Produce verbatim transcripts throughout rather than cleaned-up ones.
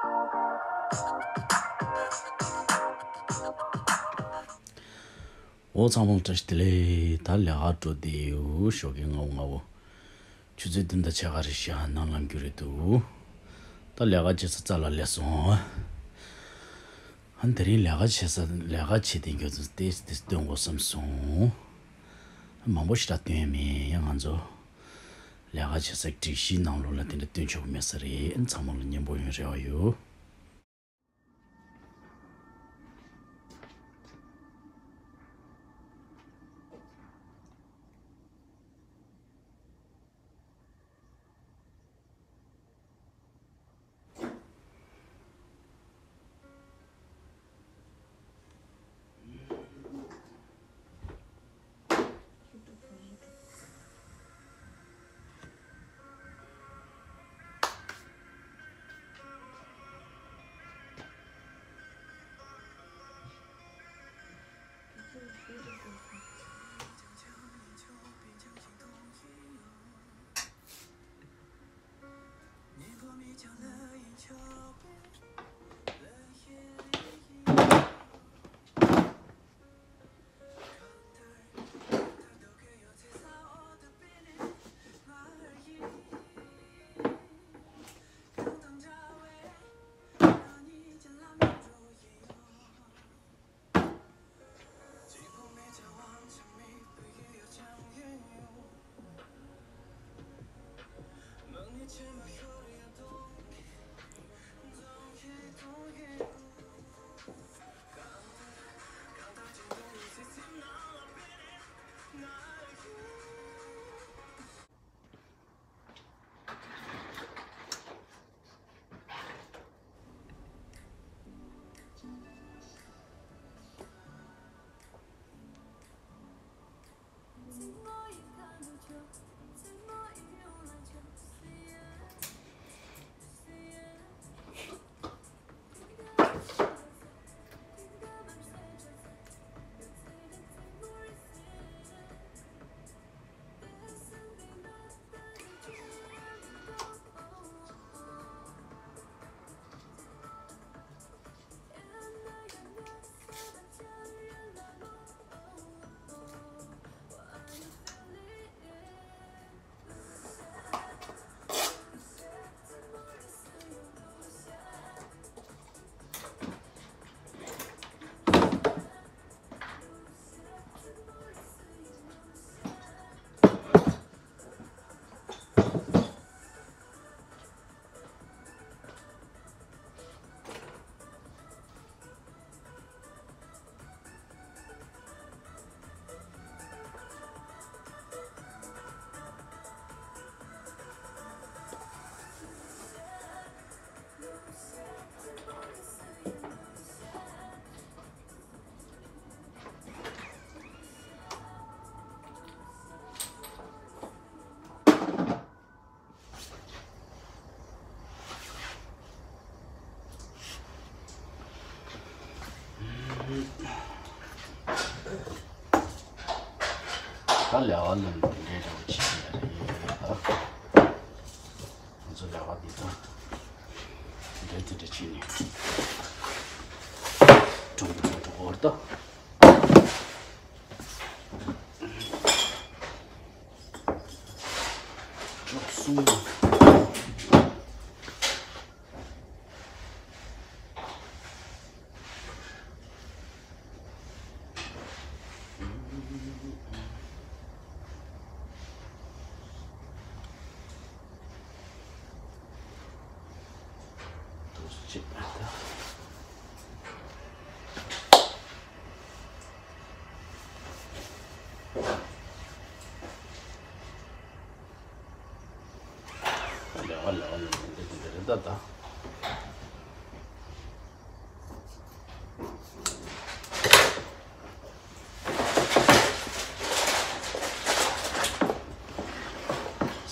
འོ་ཚང་མ་བཀྲ་ཤིས་བདེ་ལེགས། ད་ལས་ཀ་འགྲོ་བསྡད་ཡོད། ཞོགས་ཀས་སྔ་པོ་སྔ་པོ། ཆུ་ཚོད་བདུན་དང་ཕྱེད་ཀ་རེད་ཤག་ནང་ལངས་རྒྱུ་རེད་འདུག་ད་ལས་ཀ་བྱེད་ས་རྩ་ལ་སླེབས་སོང་། ཨ་ནི་དེ་རིང་ལས་ཀ་བྱེད་ས་ལས་ཀ་བྱེད་བསྡད་མཁན་ཚོ་ཏོག་ཙམ་སྟོན་དགོས་བསམ་སོང་། མང་པོ་ཞེ་དྲག་སྟོན་ཡ་མེད། ཡང་ང་ཚོ་ལས་ཀ་བྱེད་སའི་སྒྲིག་གཞིའི་ནང་ལོགས་ལ་དེ་འདྲ་སྟོན་ཆོག་གི་མེད་ས་རེད། ཨ་ནི་ཚང་མ་ལ་སྙན་པོ་ཡོང་རེ་བ་ཡོད། ད་ལས་ཀ་ནང་དེ་འདྲའི་འདྲ་བོ་བྱེད་ཀྱི་ཡོད་རེད། ང་ཚོ་ལས་ཀ་འདི་དང་དེ་འདྲ་དེ་འདྲ་བྱས་ནས་གྲོང་པ་འགྲོ་འོར་ད།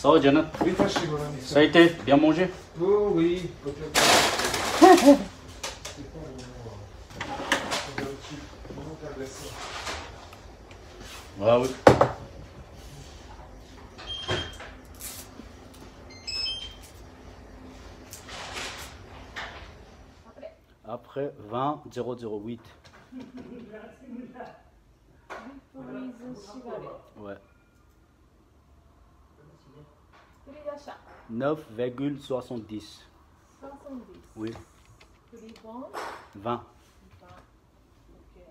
Ça va, Janet? Oui, toi, je suis Mohamed. Ça a été bien mangé? Oh, oui, peut-être. Ah oui. Après vingt, zéro zéro huit. Pour les cigarettes. Ouais. Prix d'achat. Neuf virgule soixante-dix. Soixante-dix. Oui. Prix vente. Vingt. Vingt. Ok.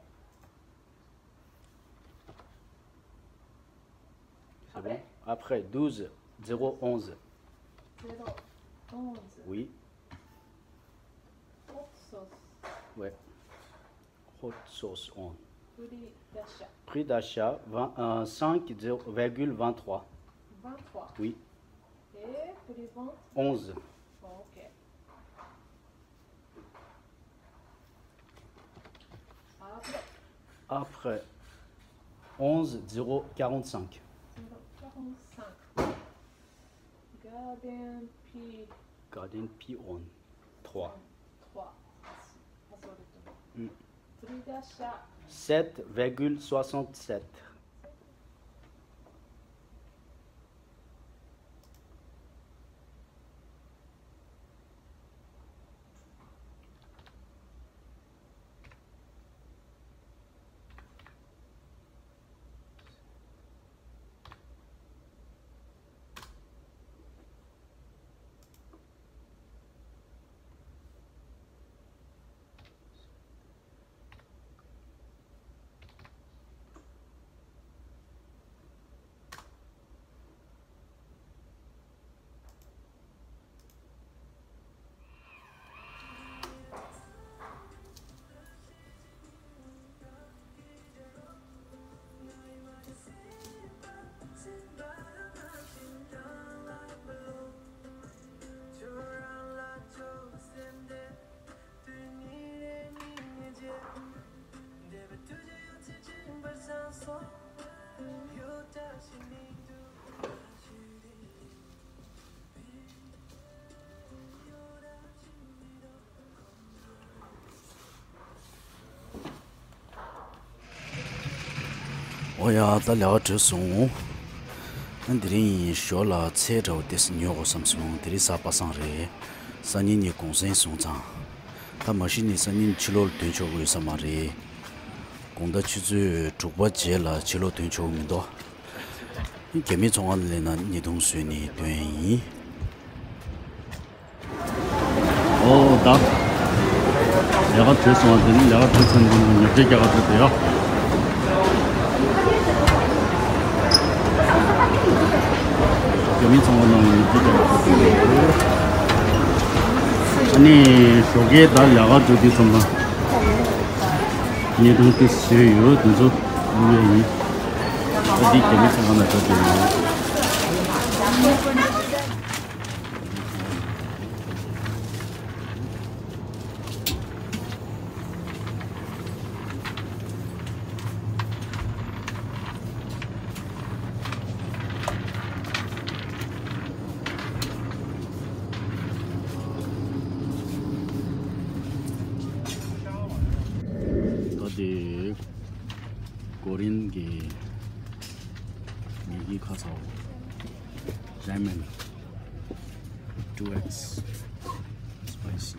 C'est bon. Après, douze, zéro onze. Zéro onze. Oui. Hot sauce. Ouais. Hot sauce on. Prix d'achat. Prix d'achat, vingt, euh, cinq virgule vingt-trois. Vingt-trois. Oui. Et prix vente? Onze. Ok. Après. Après, onze zéro quarante-cinq. Zéro quarante-cinq. Garden P. Garden P on. Trois. Trois. Hmm. Prix d'achat. Sept virgule soixante-sept. ཨོ་ཡ། ད་ལས་ཀ་གྲོལ་སོང་། ཨ། དེ་རིང་ཞོར་ལ་ཚལ་འདྲ་བོ་ཏོག་ཙམ་ཉོ་དགོས་བསམ་སོང་། དེ་རིང་གཟའ་པ་སངས་རེད། སང་ཉིན་ནས་གུང་སེང་སོང་ཙང་། ད་མ་གཞི་ནས་སང་ཉིན་ཕྱི་ལོགས་ལ་ཐོན་ཆོག་གི་ཡོད་ས་མ་རེད། དགོང་དག་ཆུ་ཚོད་དྲུག་པ་རྗེས་ལ་ཕྱི་ལོགས་ཐོན་ཆོག་གི་མི་འདུག་རྒྱ་མི་ཚོང་ཁང་ལ་སླེབས་ན་ཉི་གདུང་བཟོས་ནས་ཐོན་ཡིན། ཨོ་ད། ལས་ཀ་གྲོལ་སོང་བ་དེ་ནི་ལས་ཀ་གྲོལ་ཚར་ནས་ཉོ་ཆ་རྒྱག་ག་འགྲོ་དེ་ཡོད། རྒྱ་མི་ཚོང་ཁང་ནང་ལ་ཉོ་ཆ་རྒྱག་ག་འགྲོ་དེ་ཡོད། ཨ་ནི་ཞོགས་ཀས་ད་ལས་ཀ་འགྲོ་དུས་ཙམ་ལ་ཉི་གདུང་དེ་བཟོས་ཡོད། དེ་ཚོ་བླུག་ཡ་ཡིན། ཨ། འདི་རྒྱ་མི་ཚོང་ཁང་ནང་འགྲོ་དེ་ཡོད། ད་དེ་ཀོ་རི་ཡན་གྱི་མེ་གི་ཁ་ཚ་པོ། Ramen two X spicy.